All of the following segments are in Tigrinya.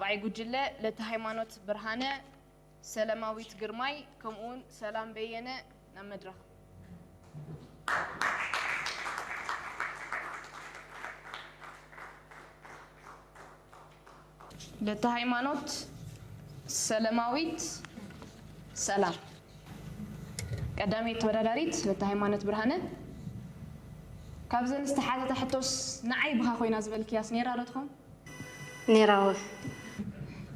ባይ ጉጅለ ለተ ሃይማኖት ብርሃነ፣ ሰለማዊት ግርማይ ከምኡውን ሰላም በየነ ናብ መድረኽ። ለተ ሃይማኖት፣ ሰለማዊት፣ ሰላም። ቀዳመይቲ ተወዳዳሪት ለተ ሃይማኖት ብርሃነ፣ ካብዘን ዝተሓተታ ሕቶስ ንዓይ ብኻ ኮይና ዝበልክያስ ነይራ ዶ ትኾን? ነይራወ።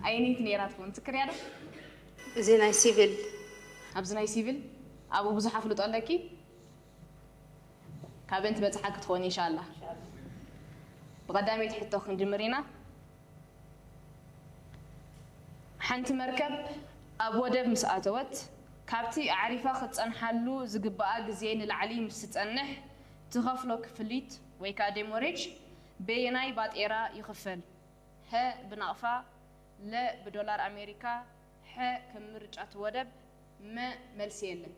ኣየነይቲ ነይራ ትኾን? ትክርያ ዶ? እዚ ናይ ሲቪል። ኣብዚ ናይ ሲቪል ኣብኡ ብዙሕ ኣፍልጦ ኣለኪ? ካብን ትበጽሓ ክትኾን ኢንሻኣላ። ብቐዳመይቲ ሕቶ ክንጅምር ኢና። ሓንቲ መርከብ ኣብ ወደብ ምስ ኣተወት፣ ካብቲ ኣዕሪፋ ክትጸንሓሉ ዝግብኣ ግዜ ንላዕሊ ምስ ትጸንሕ፣ ትኸፍሎ ክፍሊት ወይ ከኣ ደሞሬጅ በየናይ ባጤራ ይኽፈል? ሀ ብናቕፋ፣ ለ ብዶላር ኣሜሪካ፣ ሐ ከም ምርጫ እቲ ወደብ፣ መ መልሲ የለን።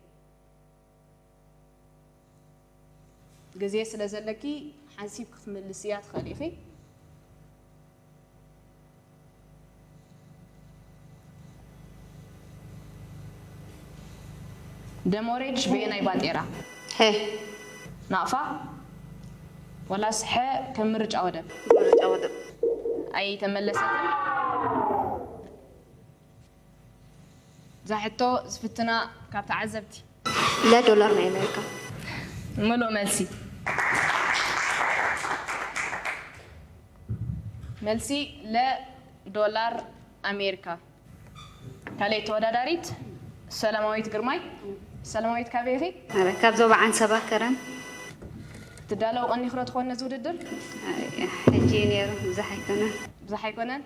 ግዜ ስለ ዘለኪ ሓንሲብ ክትምልስያ ትኽእሊ ኢኺ። ደሞሬጅ በየናይ ባጤራ? ሐ ናቕፋ ወላስ ሐ ከም ምርጫ ወደብ? ምርጫ ወደብ። ኣይተመለሰትን። እዛ ሕቶ ዝፍትና ካብ ተዓዘብቲ። ለ ዶላር ናይ ኣሜሪካ። ምሉእ መልሲ። መልሲ ለ ዶላር ኣሜሪካ። ካልኣይቲ ተወዳዳሪት ሰላማዊት ግርማይ። ሰላማዊት ካበይ ኢኺ? ኣረ፣ ካብ ዞባ ዓንሰባ ከረን። ትዳለው ቀኒኽሮ ትኾን ነዚ ውድድር? ኣይ፣ ሕጂ እዩ ነይሩ፣ ብዙሕ ኣይኮነን። ብዙሕ ኣይኮነን።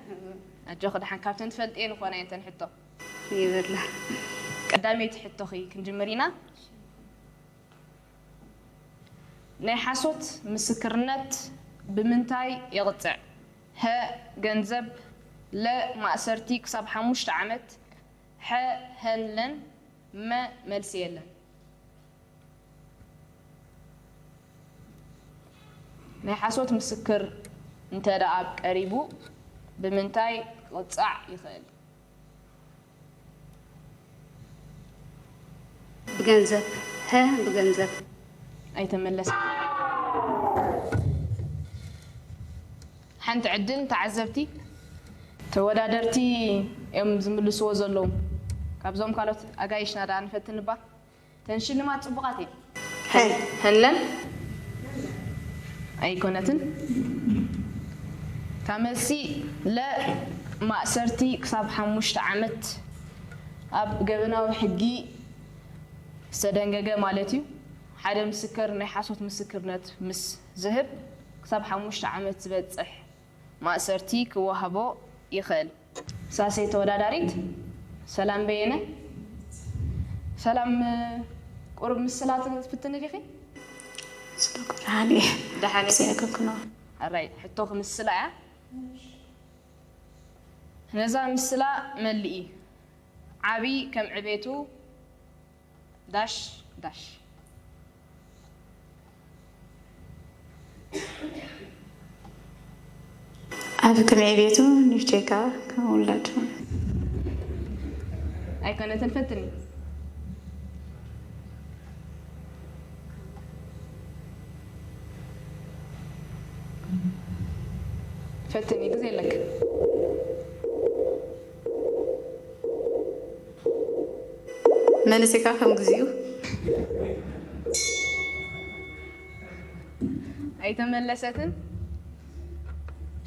ኣጆኺ፣ ደሓን ካብተን ትፈልጥየን ዝኾና እየን እተን ሕቶ። ይብላ። ቀዳመይቲ ሕቶኺ ክንጅምር ኢና። ናይ ሓሶት ምስክርነት ብምንታይ ይቕጽዕ? ሀ ገንዘብ፣ ለ ማእሰርቲ ክሳብ ሓሙሽተ ዓመት፣ ሐ ሀን ለን፣ መ መልሲ የለን። ናይ ሓሶት ምስክር እንተ ደኣ ቀሪቡ ብምንታይ ክቕጻዕ ይኽእል? ብገንዘብ። ሀ ብገንዘብ። ኣይተመለሰ። ሓንቲ ዕድል ንተዓዘብቲ። ተወዳደርቲ እዮም ዝምልስዎ ዘለዉ። ካብዞም ካልኦት ኣጋይሽና ደኣ ንፈትን እባ። ተን ሽልማት ጽቡቓት እየን። ሀ ሀንለን ኣይኮነትን። እታ መልሲ ለ ማእሰርቲ ክሳብ ሓሙሽተ ዓመት ኣብ ገበናዊ ሕጊ ዝተደንገገ ማለት እዩ። ሓደ ምስክር ናይ ሓሶት ምስክርነት ምስ ዝህብ ክሳብ ሓሙሽተ ዓመት ዝበጽሕ ማእሰርቲ ክወሃቦ ይኽእል። ሳልሰይቲ ተወዳዳሪት ሰላም በየነ። ሰላም፣ ቁሩብ ምስላ ትፍትኒ ዲኺ? ጽቡቅ፣ ደሓን እየ። ደሓን ኢኺ? ሰእከክኖ። ኣራይ፣ ሕቶ ክምስላ እያ። ነዛ ምስላ መልኢ። ዓቢ ከም ዕቤቱ ዳሽ ዳሽ። ኣብ ከም ዕቤቱ ንፍቼካ ከም ውላድ። ኣይኮነትን፣ ፈትኒ። ፈትኒ፣ ግዜ ኣለክ። መለሲካ ከም ግዚኡ። ኣይተመለሰትን።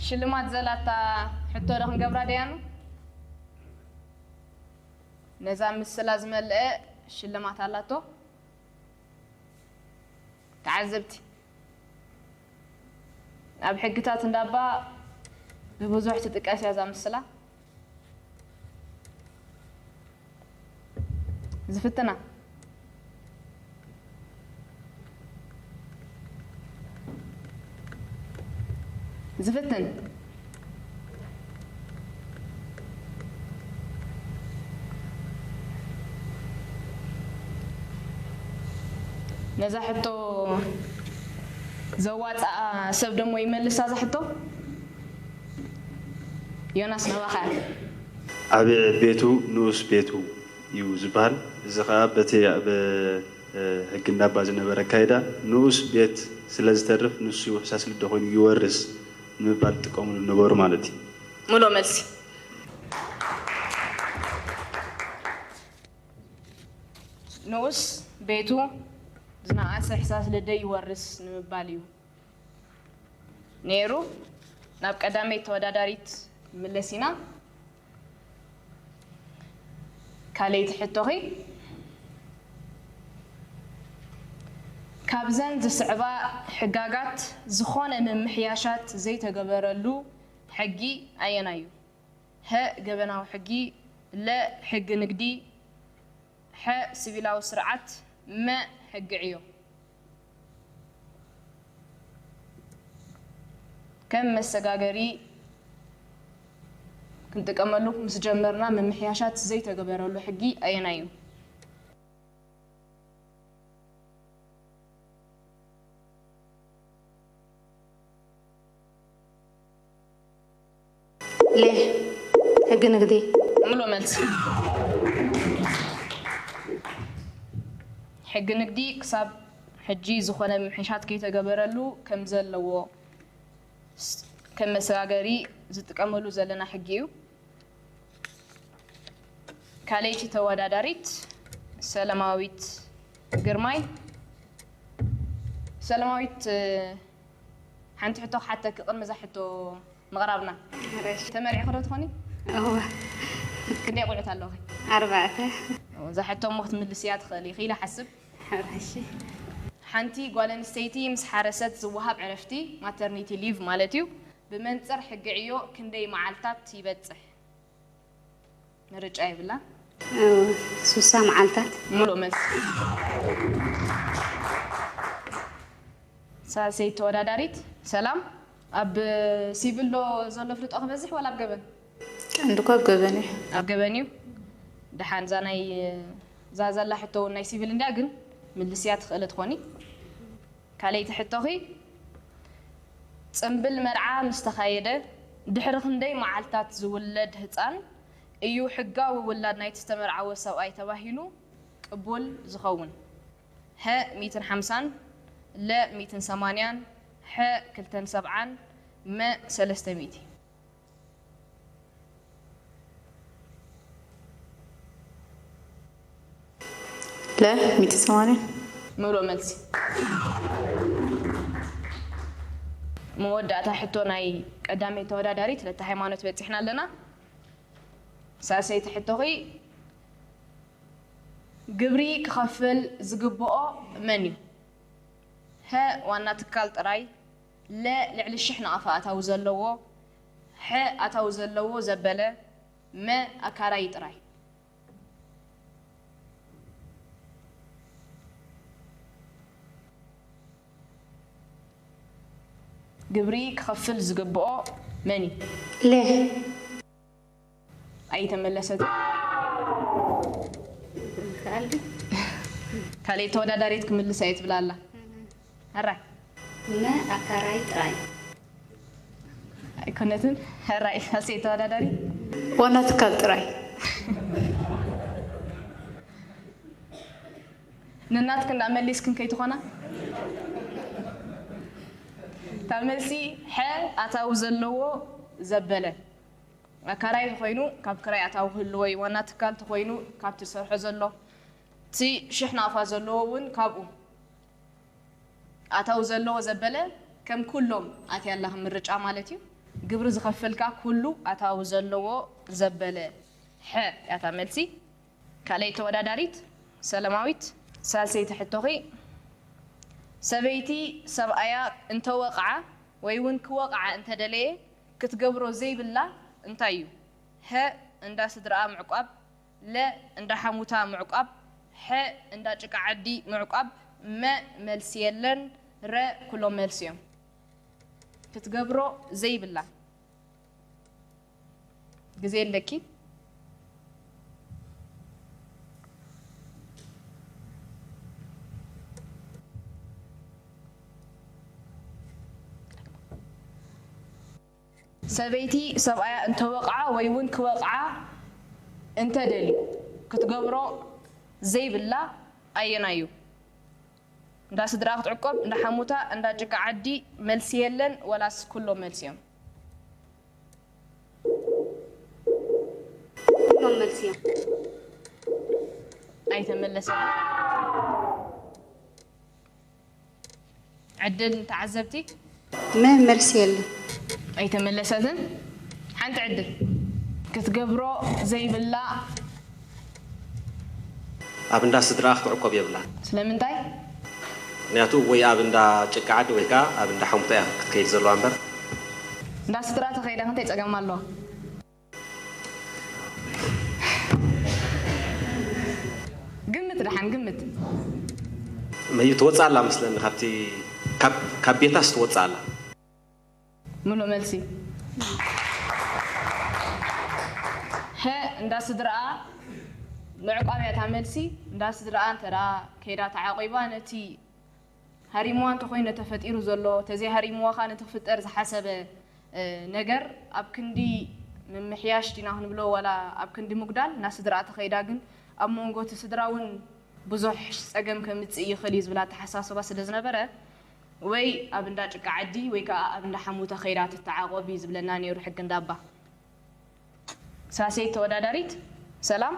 ሽልማት ዘላታ ሕቶ ዶ ክንገብራ ደያኑ? ነዛ ምስላ ዝመልአ ሽልማት ኣላቶ። ተዓዘብቲ፣ ኣብ ሕግታት እንዳባ ብብዙሕ ትጥቀስ እያ እዛ ምስላ። ዝፍትና። ዝፍትን። ነዛ ሕቶ ዘዋፅኣ ሰብ ደሞ ይመልሳ እዛ ሕቶ። ዮናስ፣ ናባኻ። ዓብየ ቤቱ ንኡስ ቤቱ እዩ ዝበሃል። እዚ ኸዓ በቲ ኣብ ሕጊ እንዳባ ዝነበረ ኣካይዳ ንኡስ ቤት ስለ ዝተርፍ ንሱ ሕሳስ ልደ ኮይኑ ይወርስ ንምባል ዝጥቀምሉ ነበሩ ማለት እዩ። ምሉእ መልሲ። ንኡስ ቤቱ ዝነኣሰ ሕሳስ ልደ ይወርስ ንምባል እዩ ነይሩ። ናብ ቀዳመይቲ ተወዳዳሪት ምለስ ኢና። ካልኣይቲ ሕቶኺ፣ ካብዘን ዝስዕባ ሕጋጋት ዝኾነ ምምሕያሻት ዘይተገበረሉ ሕጊ ኣየናይ እዩ? ሀ፣ ገበናዊ ሕጊ፣ ለ፣ ሕጊ ንግዲ፣ ሐ፣ ሲቪላዊ ስርዓት፣ መ፣ ሕጊ ዕዮ። ከም መሰጋገሪ ክንጥቀመሉ ምስ ጀመርና ምምሕያሻት ዘይተገበረሉ ሕጊ ኣየናይ እዩ? ሌ፣ ሕጊ ንግዲ። ምሉእ መልሲ። ሕጊ ንግዲ ክሳብ ሕጂ ዝኾነ ምምሕያሻት ከይተገበረሉ ከም ዘለዎ ስ-፣ ከም መሰጋገሪ ዝጥቀመሉ ዘለና ሕጊ እዩ። ካልኣይቲ ተወዳዳሪት ሰለማዊት ግርማይ። ሰለማዊት፣ ሓንቲ ሕቶ ክሓተኪ ቅድሚ እዛ ሕቶ ምቕራብና። እሺ። ተመሪዕኺ ዶ ትኾኒ? እወ፣ ክንደይ ቆልዑት ኣለውኺ? ኣርባዕተ። እዛ ሕቶ እሞ ክትምልስያ ትኽእሊ ኢኺ ኢለ ሓስብ። እሺ። ሓንቲ ጓል ኣንስተይቲ ምስ ሓረሰት ዝወሃብ ዕረፍቲ፣ ማተርኒቲ ሊቭ ማለት እዩ፣ ብመንጽር ሕጊ ዕዮ ክንደይ መዓልታት ይበጽሕ? ምርጫ የብላ። እወ፣ ሱሳ መዓልታት። ሙሉእ መልሲ። ሳልሰይቲ ተወዳዳሪት ሰላም፣ ኣብ ሲቪል ዶ ዘሎ ፍልጦ ክበዝሕ ዋላ ኣብ ገበን? ቀንዲ እኮ ኣብ ገበን እዩ። ኣብ ገበን እዩ። ደሓን እዛ ናይ እዛ ዘላ ሕቶ እውን ናይ ሲቪል እንድያ፣ ግን ምልስያ ትኽእሊ ትኾኒ። ካልኣይቲ ሕቶኺ፣ ጽምብል መርዓ ምስ ተኻየደ ድሕሪ ክንደይ መዓልታት ዝውለድ ህጻን እዩ ሕጋዊ ውላድ ናይቲ ዝተመርዓወ ሰብኣይ ተባሂሉ ቅቡል ዝኸውን? ሀ ሚእትን ሓምሳን፣ ለ ሚእትን ሰማንያን፣ ሐ ክልተን ሰብዓን፣ መ ሰለስተ ሚእቲ። ለ ሚእቲ ሰማንያ። ምሉእ መልሲ። መወዳእታ ሕቶ ናይ ቀዳመይቲ ተወዳዳሪት ለተ ሃይማኖት በፂሕና ኣለና። ሳልሰይቲ ሕቶኺ፣ ግብሪ ክኸፍል ዝግብኦ መን እዩ? ሀ ዋና ትካል ጥራይ፣ ለ ልዕሊ ሽሕ ናቕፋ ኣታዊ ዘለዎ፣ ሐ ኣታዊ ዘለዎ ዘበለ፣ መ ኣካራዪ ጥራይ። ግብሪ ክኸፍል ዝግብኦ መን እዩ? ለ ኣይተመለሰት። ካልዲ ካልኣይ ተወዳዳሪት ክምልሳ እየ ትብላ ኣላ። ሕራይ መ ኣካራይ ጥራይ። ኣይኮነትን። ሕራይ ሳልሰይቲ ተወዳዳሪ ዋና ትካል ጥራይ። ንናትክን ዳ መሊስክን ከይትኾና። እታ መልሲ ሐ ኣታዊ ዘለዎ ዘበለ ኣካራይ ተኾይኑ ካብ ክራይ ኣታዊ ክህልዎ እዩ። ዋና ትካል ተኾይኑ ካብቲ ዝሰርሖ ዘሎ፣ እቲ ሽሕ ናቕፋ ዘለዎ እውን ካብኡ ኣታዊ ዘለዎ ዘበለ ከም ኩሎም ኣትያ ኣላ ከም ምርጫ ማለት እዩ። ግብሪ ዝኸፍል ከኣ ኩሉ ኣታዊ ዘለዎ ዘበለ ሐ እያ እታ መልሲ። ካልኣይ ተወዳዳሪት ሰለማዊት፣ ሳልሰይቲ ሕቶኺ፣ ሰበይቲ ሰብኣያ እንተወቕዓ ወይ እውን ክወቕዓ እንተደለየ ክትገብሮ ዘይብላ እንታይ እዩ? ሀ እንዳ ስድራኣ ምዕቋብ፣ ለ እንዳ ሓሙታ ምዕቋብ፣ ሐ እንዳ ጭቃ ዓዲ ምዕቋብ፣ መ መልሲ የለን፣ ረ ኩሎም መልሲ እዮም። ክትገብሮ ዘይብላ ግዜ ኣለኪ። ሰበይቲ ሰብኣያ እንተወቕዓ ወይ እውን ክወቕዓ እንተደልዩ ክትገብሮ ዘይብላ ኣየናይ እዩ? እንዳ ስድራ ክትዕቆብ፣ እንዳ ሓሙታ፣ እንዳ ጭቃ ዓዲ? መልሲ የለን ወላስ ኩሎም መልሲ እዮም? ኩሎም መልሲ እዮም። ኣይተመለሰን። ዕድል ንተዓዘብቲ። መ መልሲ የለን። ኣይተመለሰትን። ሓንቲ ዕድል ክትገብሮ ዘይብላ። ኣብ እንዳ ስድራ ክትዕቆብ የብላን። ስለምንታይ? ምክንያቱ ወይ ኣብ እንዳ ጭቃ ዓዲ ወይ ከዓ ኣብ እንዳ ሓሙታ እያ ክትከይድ ዘለዋ እምበር። እንዳ ስድራ ተኸይዳ ክንታይ ፀገም ኣለዋ? ግምት ደሓን ግምት። መዩ ትወፅእ ኣላ መስለኒ ካብቲ ካብ ቤታስ ትወፅእ ኣላ። ምሉእ መልሲ። ሀ እንዳ ስድርኣ ምዕቋብ እያ እታ መልሲ። እንዳ ስድርኣ እንተ ደኣ ከይዳ ተዓቒባ ነቲ ሃሪምዋ እንተኾይነ ተፈጢሩ ዘሎ፣ ተዘይሃሪምዋ ኸኣ ነቲ ክፍጠር ዝሓሰበ ነገር ኣብ ክንዲ ምምሕያሽ ዲና ክንብሎ ዋላ ኣብ ክንዲ ምጉዳል፣ ናብ ስድርኣ ተኸይዳ ግን ኣብ መንጎ እቲ ስድራ እውን ብዙሕ ጸገም ከምጽእ ይኽእል እዩ ዝብል ኣተሓሳስባ ስለ ዝነበረ፣ ወይ ኣብ እንዳ ጭቃ ዓዲ ወይ ከኣ ኣብ እንዳ ሓሙታ ከይዳ ትተዓቖብ እዩ ዝብለና ነይሩ ሕጊ እንዳባ። ሳሴት ተወዳዳሪት ሰላም።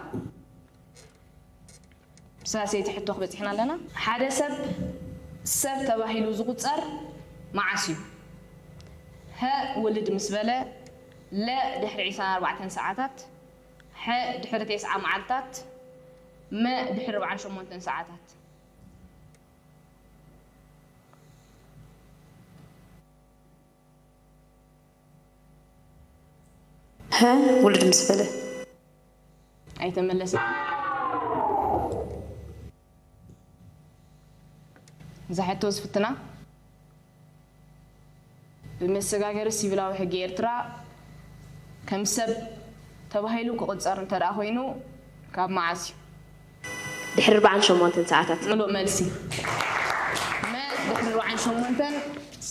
ሳሴት ሕቶ ክበጺሕና ኣለና። ሓደ ሰብ ሰብ ተባሂሉ ዝቑጸር መዓስ እዩ? ሀ ውልድ ምስ በለ፣ ለ ድሕሪ ዕስራን ኣርባዕተን ሰዓታት፣ ሐ ድሕሪ ተስዓ መዓልታት፣ መ ድሕሪ ኣርብዓን ሸሞንተን ሰዓታት። ሀ ውልድ ምስ በለ። ኣይተመለሰን። እዛ ሕቶ ዝፍትና ብመሰጋገሪ ሲቪላዊ ሕጊ ኤርትራ ከም ሰብ ተባሂሉ ክቑጸር እንተ ደኣ ኮይኑ ካብ መዓስ እዩ? ድሕሪ ኣርብዓን ሸሞንተን ሰዓታት። ምሉእ መልሲ መ ድሕሪ ኣርብዓን ሸሞንተን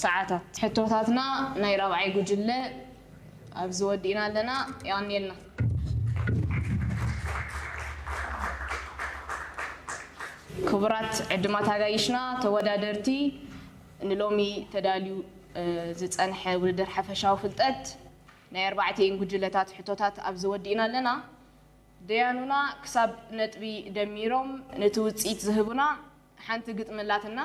ሰዓታት። ሕቶታትና ናይ ራብዓይ ጉጅለ ኣብዚ ወዲእና ኣለና። የቐንየልና። ክቡራት ዕድማት ኣጋይሽና ተወዳደርቲ፣ ንሎሚ ተዳልዩ ዝጸንሐ ውድድር ሓፈሻዊ ፍልጠት ናይ ኣርባዕቲኤን ጉጅለታት ሕቶታት ኣብዚ ወዲእና ኣለና። ደያኑና ክሳብ ነጥቢ ደሚሮም ነቲ ውጽኢት ዝህቡና ሓንቲ ግጥሚ ኣላትና።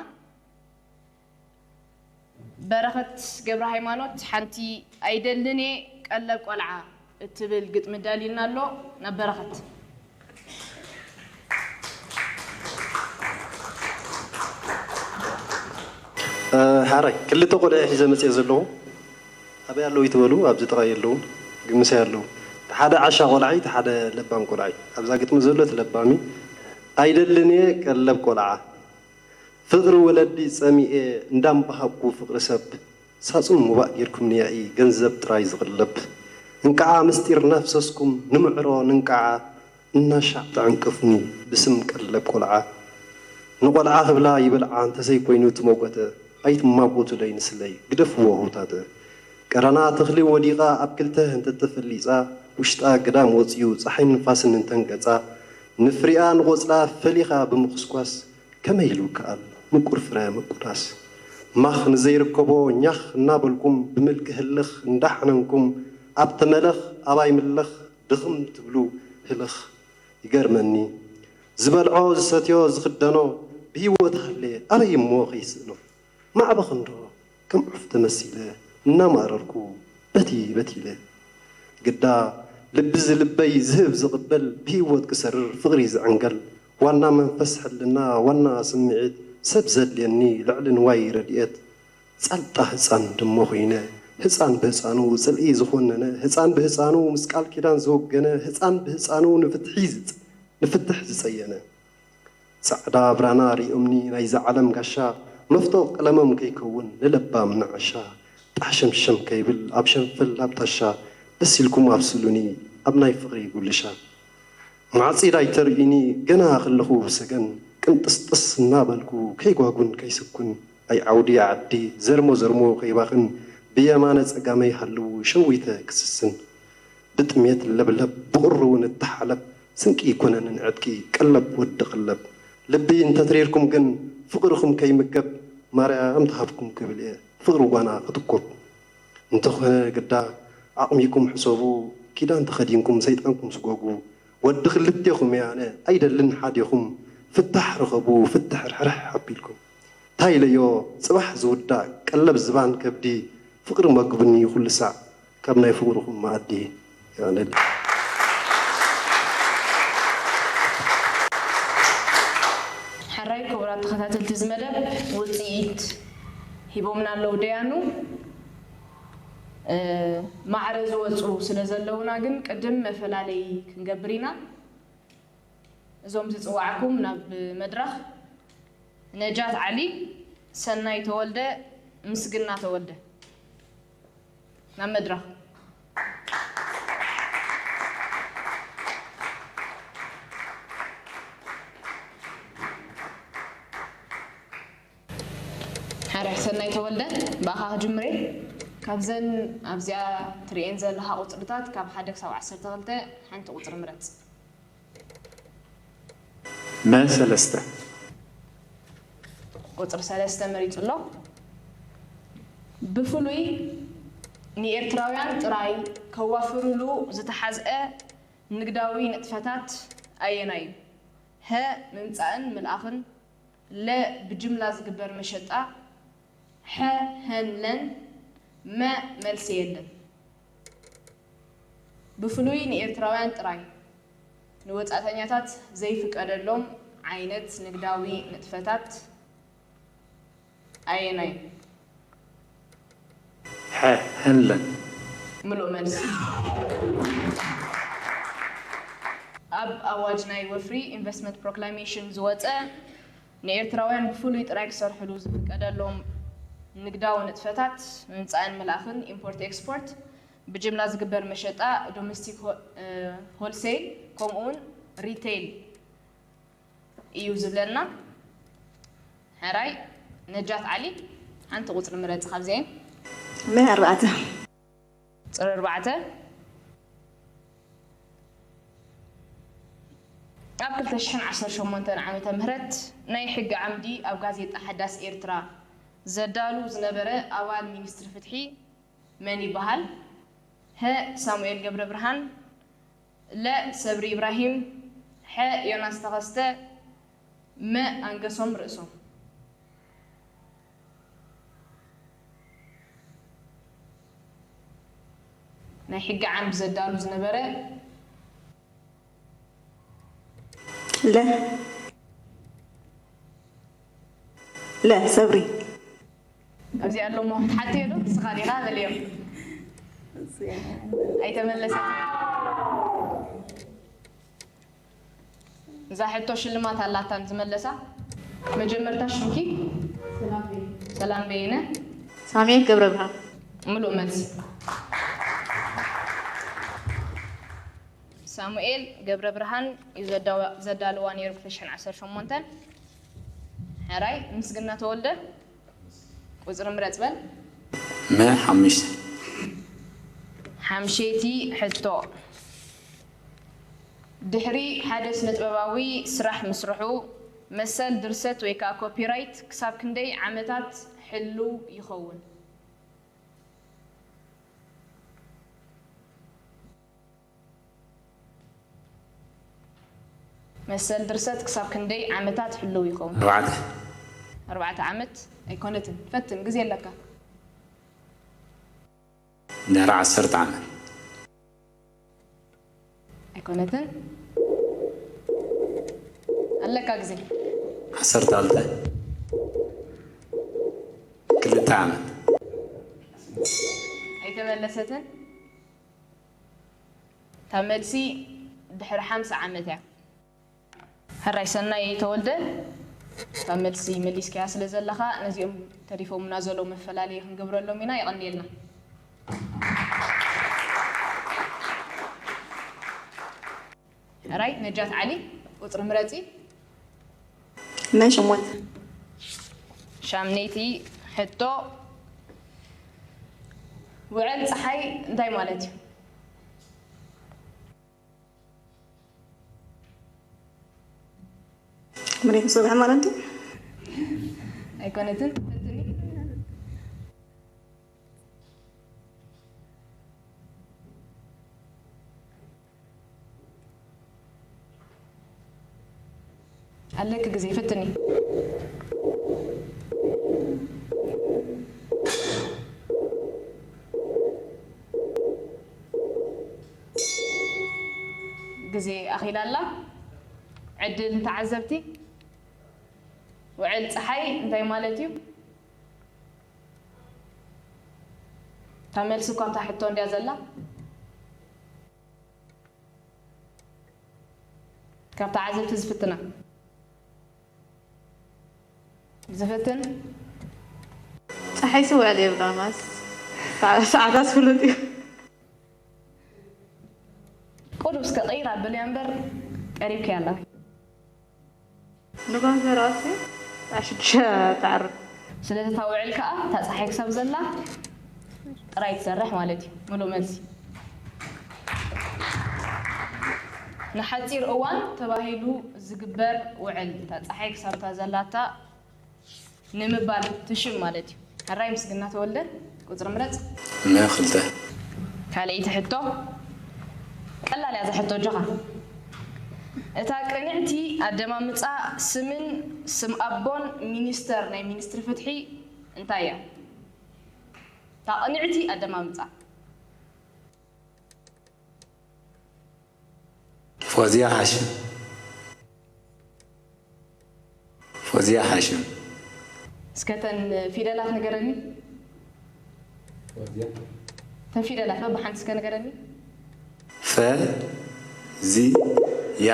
በረኸት ገብረሃይማኖት ሓንቲ ኣይደልን እየ ቀለብ ቆልዓ እትብል ግጥሚ ኣዳልዩልና ኣሎ። ናብ በረኸት። ሓራይ ክልተ ቆልዑ ሒዘ መፅየ ዘለኹ። ኣበይ ኣለዉ ይትበሉ? ኣብዚ ጥቓይ የለዉን፣ ግን ምሳይ ኣለዉ። እቲ ሓደ ዓሻ ቆልዓይ፣ እቲ ሓደ ለባም ቆልዓይ። ኣብዛ ግጥሚ ዘሎ እቲ ለባም እዩ። ኣይደልን እየ ቀለብ ቆልዓ፣ ፍቕሪ ወለዲ ጸሚኤ እንዳምበሃብኩ ፍቕሪ ሰብ፣ ሳጹን ሙባእ ጌርኩምኒ ያኢ ገንዘብ ጥራይ ዝቕለብ። እንቃዓ ምስጢር እናፍሰስኩም ንምዕሮ ንንቃዓ፣ እናሻዕ ተዕንቅፉኒ ብስም ቀለብ ቆልዓ። ንቆልዓ ክብላ ይበልዓ እንተዘይኮይኑ እቲ መጎተ፣ ኣይትማጎቱለይ ንስለይ ግደፍዎ ህውታተ። ቀራና ተኽሊ ወዲቓ ኣብ ክልተ እንተተፈሊጻ፣ ውሽጣ ግዳም ወጺኡ ጸሓይን ንፋስን እንተንቀጻ፣ ንፍሪኣ ንቖጽላ ፈሊኻ ብምኹስኳስ፣ ከመይ ኢሉ ይከኣል ምቁር ፍረ ምቁዳስ? ማኽ ንዘይርከቦ ኛኽ እናበልኩም ብምልኪ ህልኽ እንዳሓነንኩም ኣብ ተመለኽ ኣባይ ምለኽ ድኽም ትብሉ ህልኽ። ይገርመኒ ዝበልዖ ዝሰትዮ ዝኽደኖ ብህይወት ሃልየ ኣበይ እሞ ከይስእኖ? ማዕበኽ እንዶ ከም ዑፍ ተመሲለ እናማረርኩ በቲ በቲ ኢለ ግዳ ልቢ ዝልበይ ዝህብ ዝቕበል ብህይወት ክሰርር ፍቕሪ ዝዕንገል ዋና መንፈስ ሕልና ዋና ስምዒት ሰብ ዘድልየኒ ልዕሊ ንዋይ ረድኤት ጻልጣ ህጻን ድሞ ኮይነ ህጻን ብህጻኑ ጽልኢ ዝኾነነ ህጻን ብህጻኑ ምስ ቃል ኪዳን ዝወገነ ህጻን ብህጻኑ ንፍትሒ ዝጽ- ንፍትሕ ዝጸየነ ጻዕዳ ብራና ርእዮምኒ ናይዛ ዓለም ጋሻ መፍቶ ቀለሞም ከይከውን ንለባም ንዓሻ ጣሕሸምሸም ከይብል ኣብ ሸንፈል ኣብ ጣሻ ደስ ኢልኩም ኣብስሉኒ ኣብ ናይ ፍቕሪ ጉልሻ ማዕጺድ ኣይተርእዩኒ ገና ከለኹ ብሰገን ቅንጥስጥስ እናበልኩ ከይጓጉን ከይስኩን ኣይ ዓውዲ ዓዲ ዘርሞ ዘርሞ ከይባኽን ብየማነ ጸጋመይ ሃልዉ ሸዊተ ክስስን። ብጥሜት ለብለብ ብቑሪ እውን እተሓለብ። ስንቂ ኣይኮነንን ዕጥቂ ቀለብ ወዲ ቀለብ። ልቢ እንተትሪርኩም ግን ፍቕርኹም ከይምገብ ማርያም ትሃብኩም ክብል እየ ፍቕሪ ጓና ክትኮብ። እንተኾነ ግዳ ዓቕሚኩም ሕሰቡ ኪዳን ተኸዲንኩም ሰይጣንኩም ስጎጉ። ወዲ ክልቴኹም እየ ኣነ ኣይደልን ሓዴኹም። ፍታሕ ርኸቡ ፍትሕ ርሕርሕ ኣቢልኩም። ታይ ኢለዮ ጽባሕ ዝውዳእ ቀለብ ዝባን ከብዲ። ፍቕሪ መግቡኒ ኩሉ ሳዕ ካብ ናይ ፍቕርኹም መኣዲ። የቐንየለይ። ሕራይ ክቡራት ተኸታተልቲ እዚ መደብ ውፅኢት ሂቦምና ኣለዉ ደያኑ። ማዕረ ዝወፁ ስለ ዘለዉና ግን ቅድም መፈላለይ ክንገብር ኢና። እዞም ዝፅዋዕኩም ናብ መድረኽ ነጃት ዓሊ፣ ሰናይ ተወልደ፣ ምስግና ተወልደ ናብ መድረኽ። ሓራይ ሰናይ ተወልደ ብኣኻ ክጅምር እየ። ካብዘን ኣብዚኣ ትርእየን ዘለኻ ቁፅርታት ካብ ሓደ ክሳብ ዓሰርተ ክልተ ሓንቲ ቁፅሪ ምረፅ። መ ሰለስተ። ቁፅሪ ሰለስተ መሪፁ ኣሎ። ብፍሉይ ንኤርትራውያን ጥራይ ከዋፍሩሉ ዝተሓዝአ ንግዳዊ ንጥፈታት ኣየናይ እዩ? ሀ ምምፃእን ምልኣኽን፣ ለ ብጅምላ ዝግበር መሸጣ፣ ሐ ሀን ለን፣ መ መልሲ የለን። ብፍሉይ ንኤርትራውያን ጥራይ ንወጻእተኛታት ዘይፍቀደሎም ዓይነት ንግዳዊ ንጥፈታት ኣየናይ? ሐ ሀን ለን። ምሉእ መልሲ። ኣብ ኣዋጅ ናይ ወፍሪ ኢንቨስትመንት ፕሮክላሜሽን ዝወጸ ንኤርትራውያን ብፍሉይ ጥራይ ክሰርሕሉ ዝፍቀደሎም ንግዳዊ ንጥፈታት ምምጻእን ምልኣኽን፣ ኢምፖርት ኤክስፖርት፣ ብጅምላ ዝግበር መሸጣ፣ ዶሜስቲክ ሆልሴል ከምኡውን ሪቴይል እዩ ዝብለና። ሕራይ ነጃት ዓሊ ሓንቲ ቁፅሪ ምረፂ ካብዚአን። መ ኣርባዕተ። ቁፅሪ ኣርባዕተ ኣብ ክልተ ሽሕን ዓሰርተ ሸሞንተን ዓመተ ምህረት ናይ ሕጊ ዓምዲ ኣብ ጋዜጣ ሓዳስ ኤርትራ ዘዳሉ ዝነበረ ኣባል ሚኒስትሪ ፍትሒ መን ይበሃል? ሀ ሳሙኤል ገብረብርሃን፣ ለ ሰብሪ ኢብራሂም፣ ሐ ዮናስ ተኸስተ፣ መ ኣንገሶም ርእሶም። ናይ ሕጊ ዓምዲ ዘዳሉ ዝነበረ ለ ለ ሰብሪ ኣብዚ ኣሎ እሞ ክትሓትዮ ዶ ንስኻ ዲኻ በልዮ። ኣይተመለሰት። እዛ ሕቶ ሽልማት ኣላታ ንዝመለሳ። መጀመርታ ሽምኪ? ሰላም በየነ። ሳሙኤል ገብረብርሃን። ምሉእ መልሲ። ሳሙኤል ገብረብርሃን እዩ ዘዳልዋ ነይሩ ክልተ ሽሕን ዓሰርተ ሸሞንተን። ሕራይ ምስግና ተወልደ። ቁፅሪ ምረፅ በል። መ ሓሙሽተ። ሓምሸይቲ ሕቶ። ድሕሪ ሓደ ስነ-ጥበባዊ ስራሕ ምስርሑ መሰል ድርሰት ወይ ከዓ ኮፒራይት ክሳብ ክንደይ ዓመታት ሕሉው ይኸውን? መሰል ድርሰት ክሳብ ክንደይ ዓመታት ሕሉው ይኸውን? ኣርባዕተ። ኣርባዕተ ዓመት ኣይኮነትን። ፈትን፣ ግዜ ኣለካ። ድሕሪ ዓሰርተ ዓመት። ኣይኮነትን። ኣለካ ግዜ። ዓሰርተ ክልተ። ክልተ ዓመት። ኣይተመለሰትን። እታ መልሲ ድሕሪ ሓምሳ ዓመት እያ። ሕራይ ሰናይ ተወልደ፣ እታ መልሲ መሊስካያ ስለ ዘለኻ ነዚኦም ተሪፎምና ዘለዉ መፈላለዪ ክንገብረሎም ኢና። የቐንየልና። ሕራይ ነጃት ዓሊ፣ ቁፅሪ ምረፂ። መ ሸሞንተ። ሻምነይቲ ሕቶ፣ ውዕል ጸሓይ እንታይ ማለት እዩ? መሬት ምስራሕ ማለት እዩ። ኣይኮነትን። ፈትኒ። ኣለኪ ግዜ፣ ፈትኒ። ግዜ ኣኺላ ኣላ። ዕድል ንተዓዘብቲ። ውዕል ጸሓይ እንታይ ማለት እዩ? እታ መልሲ እኳ ኣብታ ሕቶ እንድያ ዘላ። ካብ ተዓዘብቲ ዝፍትና። ዝፍትን። ፀሓይ ስውዕል የብላናስ ሰዓታት ፍሉጥ እዩ። ቁሩብ እስከ ቀይር ኣብልያ እምበር ቀሪብኪ ኣለኺ። ንጓንፈራሲ ሽዱሽተ ተዕርብ። ስለዚ እታ ውዕል ከዓ እታ ፀሓይ ክሳብ ዘላ ጥራይ ትሰርሕ ማለት እዩ። ምሉእ መልሲ። ንሓፂር እዋን ተባሂሉ ዝግበር ውዕል እታ ፀሓይ ክሳብ እታ ዘላታ ንምባል ትሽም ማለት እዩ። ሕራይ ምስግና ተወልደ፣ ቁፅሪ ምረፅ። መ ክልተ። ካልኣይቲ ሕቶ ቀላል እያ። እዛ ሕቶ ኣጆኻ። እታ ቅንዕቲ ኣደማምፃ ስምን ስም ኣቦን ሚኒስተር ናይ ሚኒስትሪ ፍትሒ እንታይ እያ? እታ ቅንዕቲ ኣደማምፃ። ፎዝያ ሓሽም። ፎዝያ ሓሽም። እስከ እተን ፊደላት ንገረኒ። እተን ፊደላት በብሓንቲ እስከ ንገረኒ። ፈ ዚ ያ።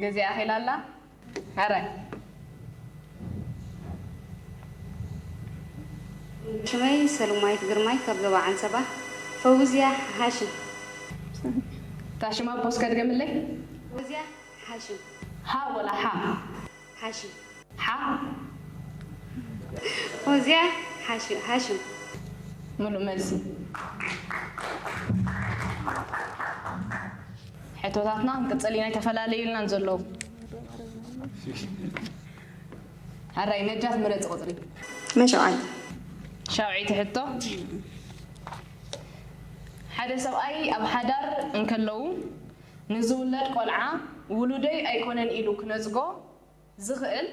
ግዜ ኣኺላ ኣላ። ሕራይ። ሽመይ ሰሉማይት ግርማይ ካብ ዞባ ዓንሰባ። ፈውዝያ ሃሽም። እታ ሽማ ፖስት ከድገምለይ። ፈውዝያ ሃሽም። ሃ ወላ ሓ? ሃሽም። ሓ? ፈውዝያ ሃሽም። ሃሽም። ምሉእ መልሲ። ሕቶታትና ክንቅፅል ኢና፣ ኣይተፈላለዩልናን ዘለዉ። ሕራይ ነጃት ምረፂ ቁፅሪ። መሸውዓይ። ሻውዒቲ ሕቶ። ሓደ ሰብኣይ ኣብ ሓዳር እንከለዉ ንዝውለድ ቆልዓ ውሉደይ ኣይኮነን ኢሉ ክነጽጎ ዝኽእል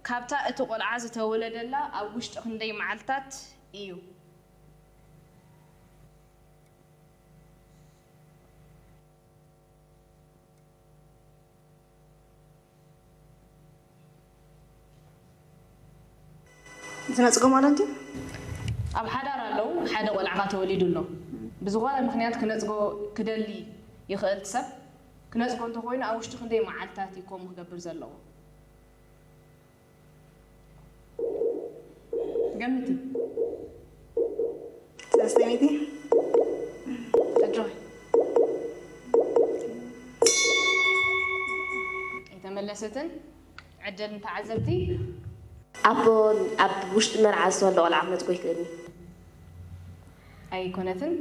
ካብታ እቲ ቆልዓ ዝተወለደላ ኣብ ውሽጢ ክንደይ መዓልታት እዩ? ዝነጽጎ ማለት እዩ። ኣብ ሓዳር ኣለዉ፣ ሓደ ቆልዓ ተወሊዱ ኣሎ። ብዝኾነ ምኽንያት ክነጽጎ ክደሊ ይኽእል እቲ ሰብ። ክነጽጎ እንተኾይኑ ኣብ ውሽጢ ክንደይ መዓልታት እዩ ከምኡ ክገብር ዘለዎ? ገምቲ። ሰለስተ ሚእቲ። እጆይ። ኣይተመለሰትን። ዕድል ንተዓዘብቲ። ኣቦ ኣብ ውሽጢ መርዓ ዝተወልደ ቆልዓ ክነጽጎ ይኽእል እዩ። ኣይኮነትን።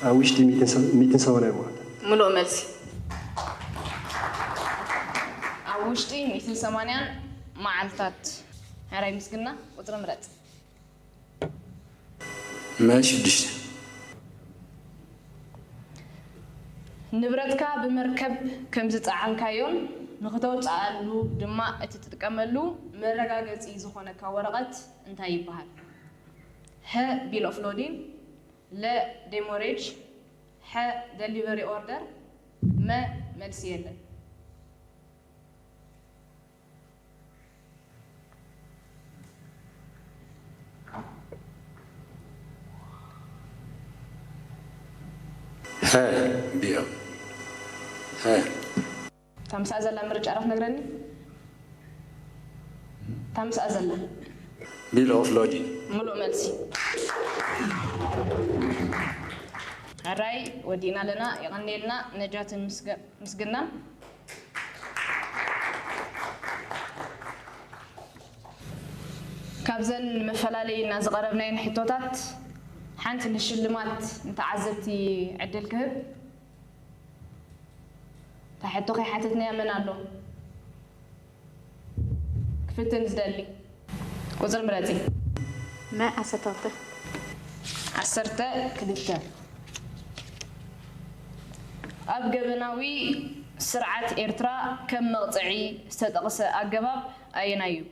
ኣብ ውሽጢ ሚእትን ሰ- ሚእትን ሰማንያን መዓልታት። ምሉእ መልሲ። ኣብ ውሽጢ ሚእትን ሰማንያን መዓልታት። ሕራይ ምስግና፣ ቁጽሪ ምረጽ። መ ሽዱሽተ። ንብረትካ ብመርከብ ከም ዝጸዓንካዮን ንኽተውጽኣሉ ድማ እትጥቀመሉ መረጋገጺ ዝኾነካ ወረቐት እንታይ ይበሃል? ሀ፣ ቢል ኦፍ ሎዲንግ፣ ለ፣ ዴሞሬጅ፣ ሐ፣ ደሊቨሪ ኦርደር፣ መ፣ መልሲ የለን። ሀ፣ ቢል። ሀ። እታ ምስኣ ዘላ ምርጫ ዶ ክትነግረኒ? እታ ምስኣ ዘላ። ቢል ኦፍ ሎዲንግ። ምሉእ መልሲ። ሕራይ ወዲእና ኣለና። የቐንየልና ነጃትን ምስገ- ምስግናን። ካብዘን ንመፈላለዪ ኢልና ዝቐረብናየን ሕቶታት ሓንቲ ንሽልማት ንተዓዘብቲ ዕድል ክህብ። እታ ሕቶ ከይሓተትናያ መን ኣሎ? ክፍትን ዝደሊ ቁጽሪ ምረጺ። መ ዓሰርተ ክልተ። ዓሰርተ ክልተ። ኣብ ገበናዊ ስርዓት ኤርትራ ከም መቕጽዒ ዝተጠቕሰ ኣገባብ ኣየናይ እዩ?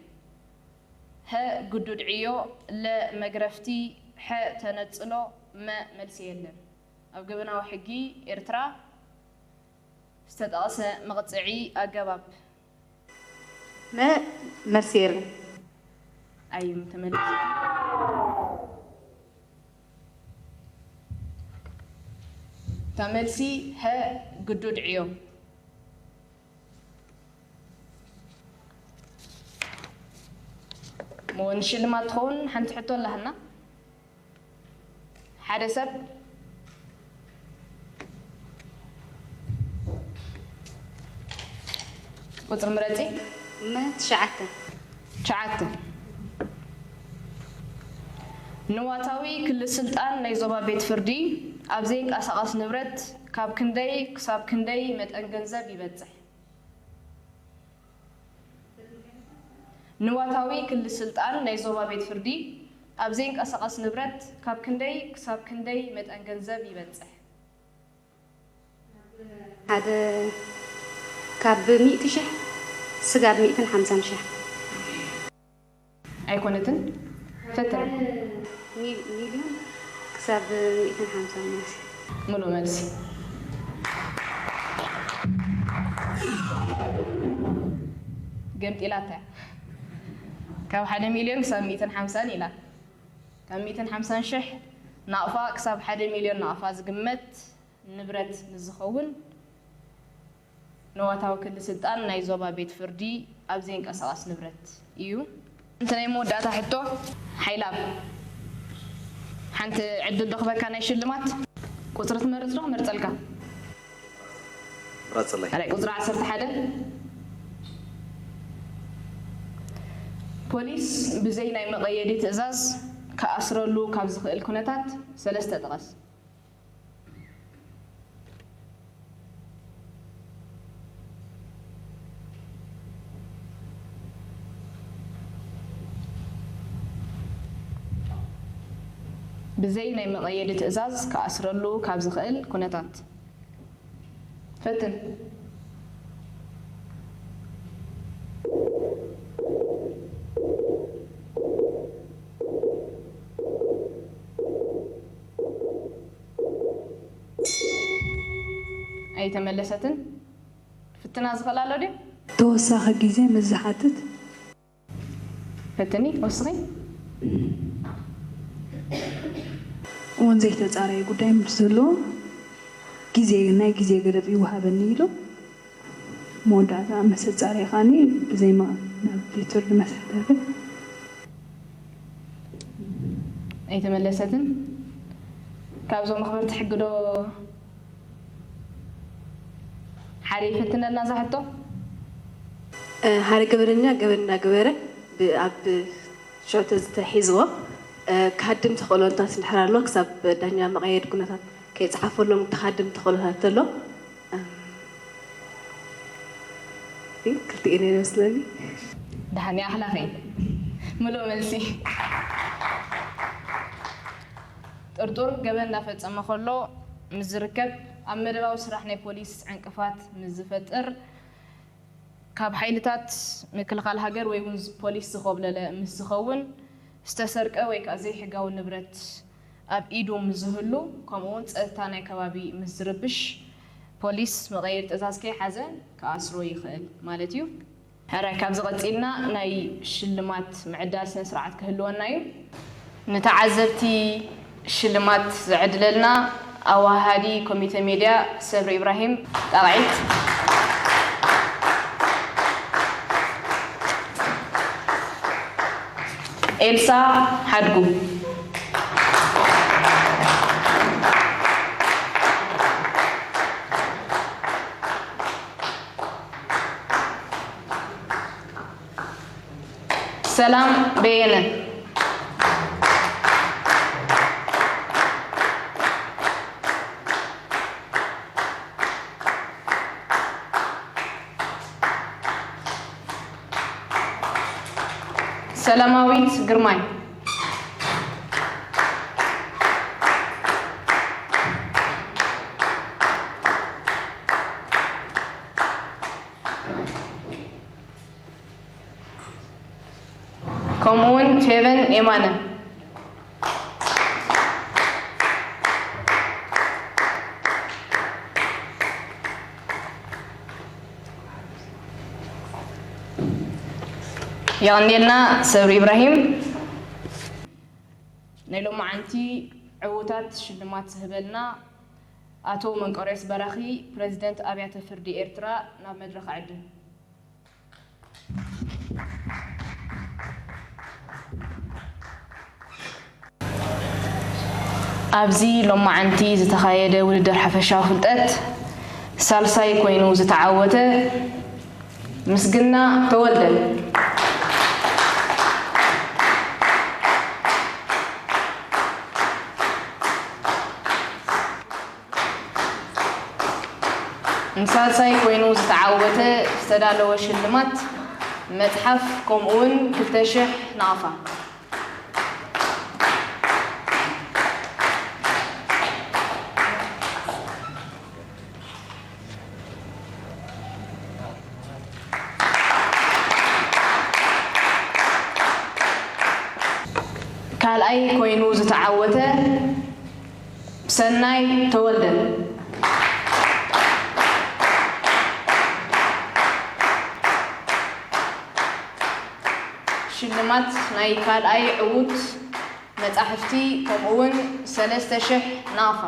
ሀ ግዱድ ዕዮ፣ ለ መግረፍቲ፣ ሐ ተነጽሎ፣ መ መልሲ የለን። ኣብ ገበናዊ ሕጊ ኤርትራ ዝተጠቕሰ መቕጽዒ ኣገባብ። መ መልሲ የለን። ኣይም ተመልስ። እታ መልሲ ሀ ግዱድ ዕዮ። እሞ ንሽልማት ትኸውን ሓንቲ ሕቶ ኣላትና። ሓደ ሰብ ቁጽሪ ምረጺ። መ ትሽዓተ። ትሽዓተ። ንዋታዊ ክሊ ስልጣን ናይ ዞባ ቤት ፍርዲ ኣብ ዘይንቀሳቐስ ንብረት ካብ ክንደይ ክሳብ ክንደይ መጠን ገንዘብ ይበጽሕ? ንዋታዊ ክሊ ስልጣን ናይ ዞባ ቤት ፍርዲ ኣብ ዘይንቀሳቐስ ንብረት ካብ ክንደይ ክሳብ ክንደይ መጠን ገንዘብ ይበጽሕ? ሓደ ካብ ሚእቲ ሽሕ ስጋብ ሚእትን ሓምሳን ሽሕ። ኣይኮነትን። ፈትን። ሚል-፣ ሚልዮን ክሳብ ሚእትን ሓምሳን ሚልዮን። ምሉእ መልሲ። ገምጢላታ እያ። ካብ ሓደ ሚልዮን ክሳብ ሚእትን ሓምሳን ኢላ። ካብ ሚእትን ሓምሳን ሽሕ ናቕፋ ክሳብ ሓደ ሚልዮን ናቕፋ ዝግመት ንብረት ምስ ዝኸውን፣ ንዋታዊ ክሊ ስልጣን ናይ ዞባ ቤት ፍርዲ ኣብ ዘይንቀሳቐስ ንብረት እዩ። ሓንቲ ናይ መወዳእታ ሕቶ፣ ሓይላብ፣ ሓንቲ ዕድል ዶ ክበካ ናይ ሽልማት? ቁጽሪ ትመርጽ ዶ ክመርጸልካ? ምረጽለይ። ኣላይ፣ ቁጽሪ ዓሰርተ ሓደ። ፖሊስ ብዘይ ናይ መቐየዲ ትእዛዝ ክኣስረሉ ካብ ዝኽእል ኩነታት ሰለስተ ጥቀስ። ብዘይ ናይ መቐየዲ ትእዛዝ ክኣስረሉ ካብ ዝኽእል ኩነታት። ፈትን። ኣይተመለሰትን። ፍትና ዝኽእል ኣሎ ድዩ? ተወሳኺ ግዜ ምስ ዝሓትት። ፈትኒ፣ ወስኺ። እውን ዘይተጻረየ ጉዳይ ምስ ዘሎ ግዜ፣ ናይ ግዜ ገደብ ይወሃበኒ ኢሉ መወዳእታ ምስ ኣጻረየ ከኣኒ ብዘይ ማ-፣ ናብ ቤት ፍርዲ መሰተተ። ኣይተመለሰትን። ካብዞም መኽበርቲ ሕጊ ዶ ሓደ ይፈትነልና እዛ ሕቶ? እ፣ ሓደ ገበነኛ ገበን እናገበረ ብ-፣ ኣብ ሽዑ ተዝተሒዝዎ፣ እ፣ ክሃድም ተኽእሎታት እንድሕር ኣሎ፣ ክሳብ ዳኛ መቐየዲ ኩነታት ከይጸሓፈሎም ክሃድም ተኽእሎታት ተሎ፣ እም፣ ግን ክልቲኤን እየን ይመስለኒ። ደሓን ይኣኽላኺ። ምሉእ መልሲ። ጥርጡር ገበን እናፈጸመ ከሎ ምስ ዝርከብ፣ ኣብ መደባዊ ስራሕ ናይ ፖሊስ ዕንቅፋት ምስ ዝፈጥር፣ ካብ ሓይልታት ምክልኻል ሃገር ወይ እውን ፖሊስ ዝኾብለለ ምስ ዝኸውን፣ ዝተሰርቀ ወይ ከዓ ዘይሕጋዊ ንብረት ኣብ ኢዱ ምስ ዝህሉ፣ ከምኡ እውን ጸጥታ ናይ ከባቢ ምስ ዝርብሽ፣ ፖሊስ መቐየዲ ትእዛዝ ከይሓዘ ክኣስሮ ይኽእል ማለት እዩ። ሕራይ፣ ካብዚ ቀጺልና ናይ ሽልማት ምዕዳል ስነ ስርዓት ክህልወና እዩ። ንተዓዘብቲ ሽልማት ዘዕድለልና ኣወሃሃዲ ኮሚተ ሜድያ ሰብሪ ኢብራሂም፣ ጣቕዒት። ኤልሳ ሓድጉ። ሰላም በየነ። ሰላማዊት ግርማይ። ከምኡውን ፌቨን የማነ። የቐንየልና ሰብሪ ኢብራሂም። ናይ ሎማዓንቲ ዕዉታት ሽልማት ዝህበልና ኣቶ መንቀርዮስ በራኺ፣ ፕረዚደንት ኣብያተ ፍርዲ ኤርትራ፣ ናብ መድረኽ ዕድም። ኣብዚ ሎማዓንቲ ዝተኻየደ ውድድር ሓፈሻዊ ፍልጠት ሳልሳይ ኮይኑ ዝተዓወተ ምስግና ተወልደ። ንሳልሳይ ኮይኑ ዝተዓወተ ዝተዳለወ ሽልማት መጽሓፍ፣ ከምኡውን ክልተ ሽሕ ናቕፋ። ካልኣይ ኮይኑ ዝተዓወተ ሰናይ ተወልደ። ሽልማት ናይ ካልኣይ ዕዉት መጻሕፍቲ፣ ከምኡውን ሰለስተ ሽሕ ናቕፋ።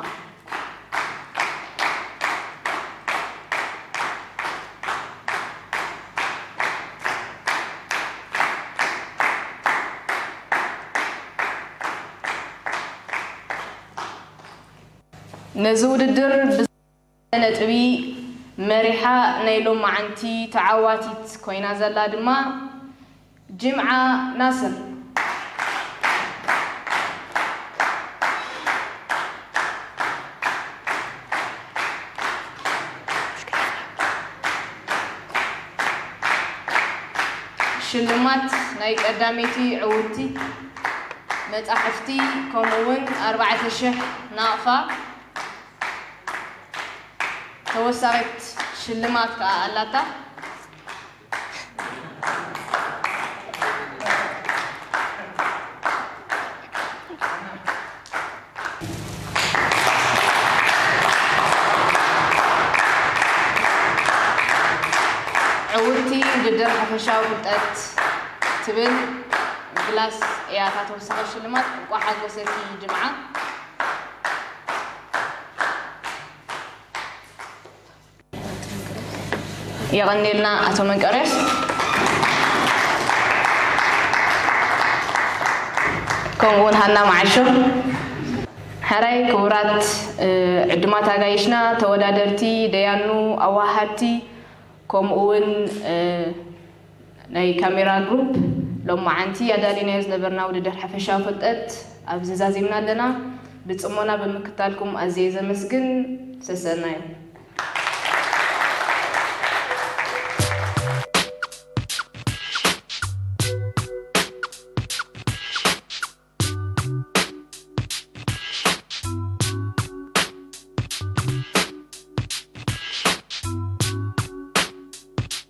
ነዚ ውድድር ብዝለዓለ ነጥቢ መሪሓ ናይ ሎማዓንቲ ተዓዋቲት ኮይና ዘላ ድማ ጅምዓ ናስር። ሽልማት ናይ ቀዳመይቲ ዕውትቲ መጻሕፍቲ፣ ከምኡውን ኣርባዕተ ሽሕ ናቕፋ። ተወሳኺት ሽልማት ከኣ ኣላታ። ዕውትቲ ውድድር ሓፈሻዊ ፍልጠት ትብል ግላስ እያ እታ ተወሳኺት ሽልማት። እንቋዕ ሓጎሰኪ ጅምዓ። የቐንየልና ኣቶ መንቀርዮስ። ከምኡ እውን ሃና መዓሾ። ሕራይ ክቡራት፣ እ፣ ዕዱማት ኣጋይሽና፣ ተወዳደርቲ፣ ደያኑ፣ ኣዋሃድቲ፣ ከምኡ እውን፣ እ፣ ናይ ካሜራ ግሩፕ፣ ሎማዓንቲ ኣዳሊናዮ ዝነበርና ውድድር ሓፈሻዊ ፍልጠት ኣብዚ ዛዚምና ኣለና። ብጽሞና ብምክታልኩም ኣዝየ ዘመስግን። ሰሰናዩ።